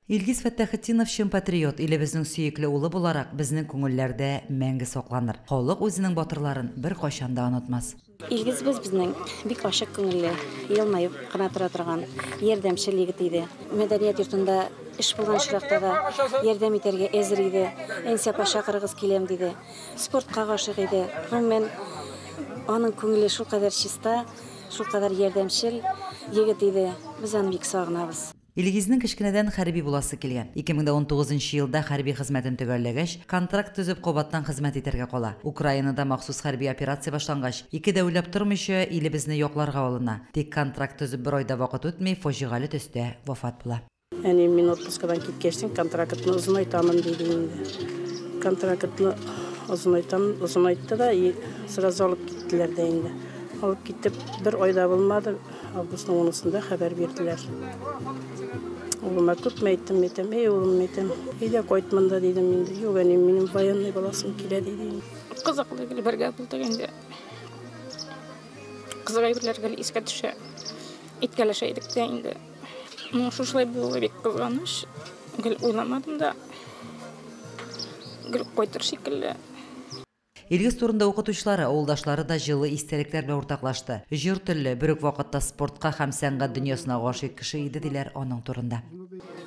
Илгиз Фәттахетдинов чын патриот, илебезнең сөекле улы буларак, безнең күңелләрдә мәңге сакланыр. Халык үзенең батырларын беркайчан да онытмас. Илгизебез безнең бик ачык күңелле, елмаеп кына тора торган, ярдәмчел егет иде. Мәдәният йортында эш булган очракта да ярдәм итәргә әзер иде. Әнисә апа, чакырыгыз, киләм, диде. Спортка гашыйк иде. Гомумән, аның күңеле шулкадәр чиста, шулкадәр ярдәмчел егет иде. Без аны бик сагынабыз. Илгизнең кечкенәдән хәрби буласы килгән. 2019 елда хәрби хезмәтен төгәлләгәч, контракт төзеп кабаттан хезмәт итәргә кала. Украинада махсус хәрби операция башлангач, ике дә уйлап тормыйча илебезне якларга алына. Тик контракт төзеп бер ай да вакыт үтми, фаҗигале төстә вафат була. Әнием, мин отпускадан киткәчтен контрактны озынайтамын, диде инде. Контрактны озынайтам, озынайтты да, и сразу алып киттеләр дә инде. Алып китеп, бер ай да булмады, августның 10-сында хәбәр бирделәр. Улыма күпме әйттем, әйтәм, эй, улым, әйтәм, әйдә кайт монда, дидем инде. Юк, әнием, минем военный буласым килә, диде инде. Кызыклы гел бергә булдык инде. Кызык әйберләр гел искә төшә. Әйткәләшә идек тә инде. Ну, шушылай булуы бик кызганыч. Гел уйламадым да. Гел кайтыр шикелле. Илгиз турында укытучылары, авылдашлары да җылы истәлекләр белән уртаклашты. Җор телле, бер үк вакытта спортка һәм сәнгать дөньясына гашыйк кеше иде, диләр аның турында.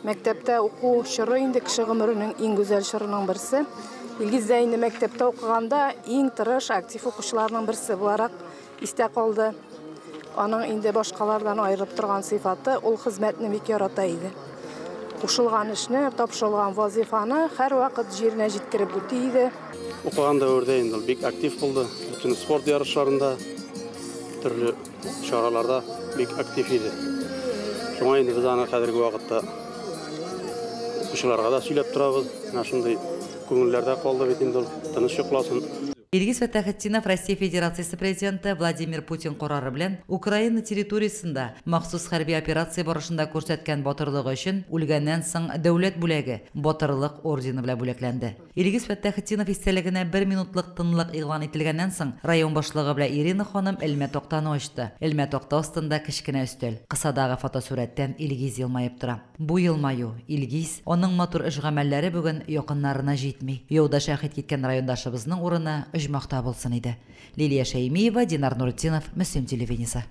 Мәктәптә уку чоры инде кеше гомеренең иң гүзәл чорының берсе. Илгиз дә инде мәктәптә укыганда иң тырыш, актив укучыларның берсе буларак истә калды. Аның инде башкалардан аерылып торган сыйфаты, ул хезмәтне бик ярата иде. Кушылган эшне, тапшырылган вазифаны һәрвакыт җиренә җиткереп үти иде. Укыган дәвердә инде ул бик актив булды. Бөтен спорт ярышларында, төрле чараларда бик актив иде. Шуңа инде без аны хәзерге вакытта укучыларга да сөйләп торабыз. Менә шундый күңелләрдә калды бит инде ул. Тыныч йокласын. Илгиз Фәттахетдинов Россия Федерациясе президенты Владимир Путин карары белән Украина территориясендә махсус хәрби операция барышында күрсәткән батырлыгы өчен үлгәннән соң дәүләт бүләге Батырлык ордены белән бүләкләнде. Илгиз Фәттахетдинов истәлегенә бер минутлык тынлык игълан ителгәннән соң район башлыгы белән Ирина ханым элмә тактаны ачты. Элмә такта астында кечкенә өстәл. Кысадагы фотосурәттән Илгиз елмаеп тора. Бу елмаю, Илгиз, аның матур эш-гамәлләре бүген якыннарына җитми. Яуда шәһит киткән райондашыбызның урыны оҗмахта булсын иде. Лилия Шәймиева, Динар Нуртдинов, Мөслим телевидениесе.